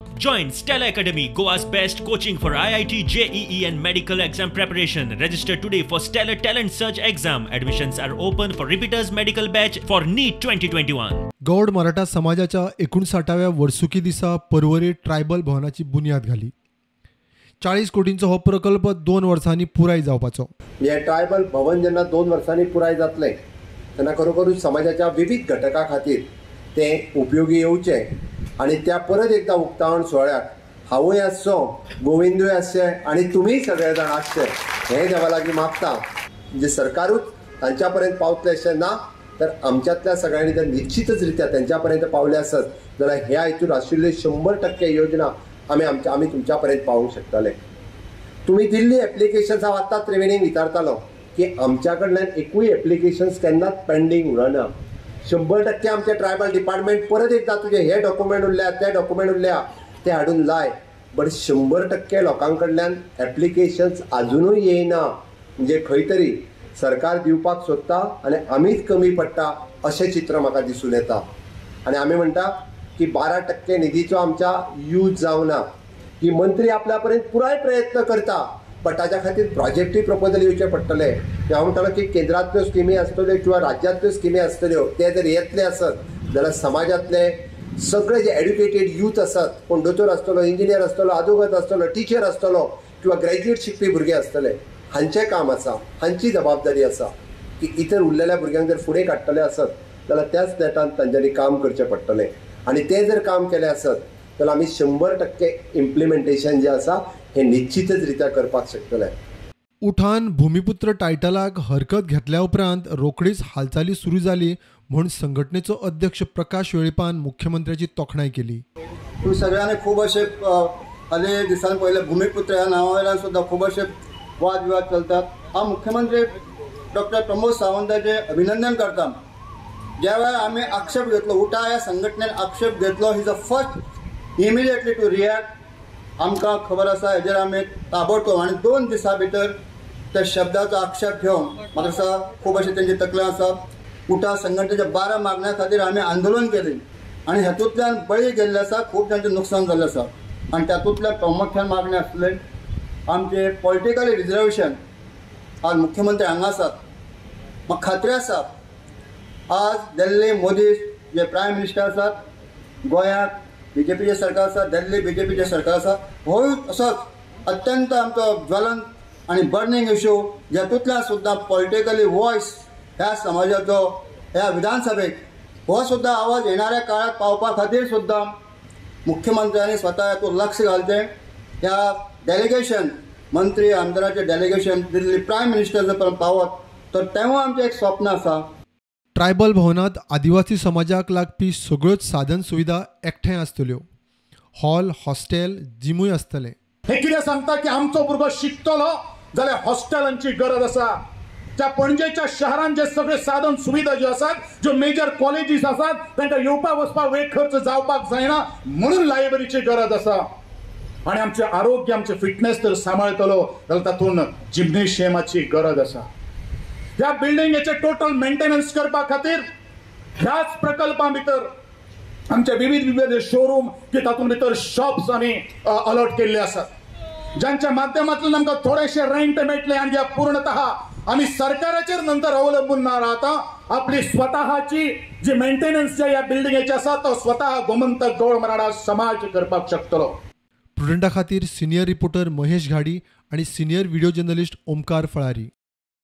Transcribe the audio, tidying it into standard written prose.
Join Stella Academy, Goa's best coaching for IIT, JEE and medical exam preparation. Register today for Stellar Talent Search exam. Admissions are open for repeaters medical batch for NEET 2021. Gaud Maratha समाजाच्या 59व्या वर्सुकी दिसा Porvorim tribal भवनाची बुन्याद घाली. 40 कोटींचो हो प्रकल्प 2 वर्सांनी पुराय जावपाचो. हे ट्रायबल भवन जेन्ना 2 वर्सांनी पुराय जातलें तेन्ना खरोखरूच समाजाच्या विविध घटकां खातीर तें उपयोगी येवचें आनी त्या परत एकदां उक्तावण सुवाळ्याक हांवूय आसचो, गोविंदूय आसचे आनी तुमीय सगळे जाण आसचे हें देवा लागीं मागता. म्हणजे सरकारूच तांच्या पर्यंत पावतलें अशें ना, तर आमच्यांतल्या सगळ्यांनी जर निश्चितच रित्या त्यांच्या पर्यंत पावले आसत जाल्यार ह्या हितून आशिल्ल्यो 100% योजना आमी तुमच्या पर्यंत पावोवंक शकतले. तुमी दिल्ली एप्लिकेशन्स हांव आत्तां त्रिवेणीक विचारतालो की आमच्या कडल्यान एकूय एप्लिकेशन्स केन्नाच पेंडींग उरना. 100% आमचे ट्रायबल डिपार्टमेंट परत एकदां तुजे हे डॉक्युमेंट उरल्या, ते डॉक्युमेंट उरल्या ते हाडून लाय, बट 100% लोकां कडल्यान एप्लिकेशन्स आजुनूय येयना. म्हणजे खंय तरी सरकार दिवपाक सोदता आनी आमीच कमी पडटा अशें चित्र म्हाका दिसून येता. आनी आमी म्हणटा की 12% निधीचो आमच्या यूज जावना, की मंत्री आपल्या पर्यंत पुराय प्रयत्न करता बट ताच्या खातीर प्रोजेक्टूय प्रपोजल येवचें पडटलें. हांव म्हणटालो की केंद्रांतल्यो स्किमी आसतल्यो किंवा राज्यांतल्यो स्किमी आसतल्यो ते जर येतले आसत जाल्यार समाजांतले सगळे जे एड्युकेटेड यूथ आसात, कोण दोतोर आसतलो, इंजिनियर आसतलो, आदोगाद आसतलो, टिचर आसतलो किंवा ग्रॅज्युएट शिकपी भुरगे आसतले, हांचें काम आसा, हांची जबाबदारी आसा की इतर उरलेल्या भुरग्यांक जर फुडें काडटले आसत जाल्यार त्याच नेटान तांच्यांनी काम करचें पडटलें. आनी तें जर काम केलें आसत जाल्यार आमी 100% इम्प्लिमेंटेशन जें आसा हें निश्चितच रित्या करपाक शकतले. उठान भूमिपुत्र टायटलाक हरकत घेतल्या उपरांत रोखडीच हालचाली सुरू जाली म्हूण संघटनेचो अध्यक्ष प्रकाश वेळीपान मुख्यमंत्र्याची तोखणाय केली. तूं सगळ्यांनी खूब अशे हालीं दिसान पयले भूमिपुत्र ह्या नांवा वयल्यान सुद्दां खूब अशे वाद विवाद चलतात. हांव मुख्यमंत्री डॉक्टर प्रमोद सावंताचें अभिनंदन करता. ज्या वेळार आमी आक्षेप घेतलो, उठा ह्या संघटनेन आक्षेप घेतलो, he is a first immediately to react. आमकां खबर आसा हेजेर आमी ताबडतोब आनी 2 दिसां भितर त्या शब्दाचो आक्षेप घेवन म्हाका दिसता खूब अशें तेंचे तकले आसा. उठा संघटनेच्या 12 मागण्या खातीर आमी आंदोलन केलें आनी हेतूंतल्यान बळी गेल्ले आसा, खूब जांचें नुकसान जाल्लें आसा. आनी तातूंतल्यान प्रामुख्यान मागणी आसले आमचें पॉलिटिकल रिजर्वेशन. आज मुख्यमंत्री हांगा आसात, म्हाका खात्री आसा आज दिल्ली मोदी जे प्रायम मिनिस्टर आसात, गोंयांत बीजेपीचें सरकार आसा, दिल्ली बीजेपीचें सरकार आसा, होय असोच अत्यंत आमचो ज्वलंत आनी बर्निंग इशू ज्यातूंतल्यान सुद्दां पॉलिटिकली वॉयस ह्या समाजाचो ह्या विधानसभेक हो सुद्दां आवाज येणाऱ्या काळात पावपा खातीर सुद्दां मुख्यमंत्र्यांनी स्वता हातूंत लक्ष घालचें. ह्या डेलिगेशन मंत्री आमदाराचें डेलिगेशन दिल्ली प्रायम मिनिस्टर पर्यंत पावत तर तेवूय आमचें एक स्वप्न आसा. ट्रायबल भवनांत आदिवासी समाजाक लागपी सगळ्योच साधन सुविधा एकठांय आसतल्यो. हॉल, हॉस्टेल, जिमूय आसतलें. हे कितें सांगता की आमचो भुरगो शिकतलो जाल्यार हॉस्टेलांची गरज आसा. त्या पणजेच्या शहरांत जे सगळे साधन सुविधा ज्यो आसात, ज्यो मेजर कॉलेजीस आसात, तांकां येवपा वचपाक वेळ खर्च जावपाक जायना म्हणून लायब्ररीची गरज आसा. आनी आमचें आरोग्य, आमचें फिटनेस जर सांबाळटलो जाल्यार तातूंत जिम्नेशियमाची गरज आसा. ह्या बिल्डिंगेचे टोटल मेंटेनन्स करपा खातीर ह्याच प्रकल्पा भितर आमचे विविध विविध शोरूम की तातूंत भितर शॉप्स आमी अलॉट केल्ले आसात, ज्यांच्या माध्यमांतल्यान आमकां थोडेशे रेंट मेळटले आनी ह्या पूर्णतः आमी सरकाराचेर नंतर अवलंबून ना राहता आपली स्वतःची जी मेंटेनन्स जे ह्या बिल्डिंगेचे आसा तो स्वतः गोमंतक गौड मराठा समाज करपाक शकतलो. प्रुडंटा खातीर सिनियर रिपोर्टर महेश घाडी आनी सिनियर व्हिडियो जर्नलिस्ट ओमकार फळारी.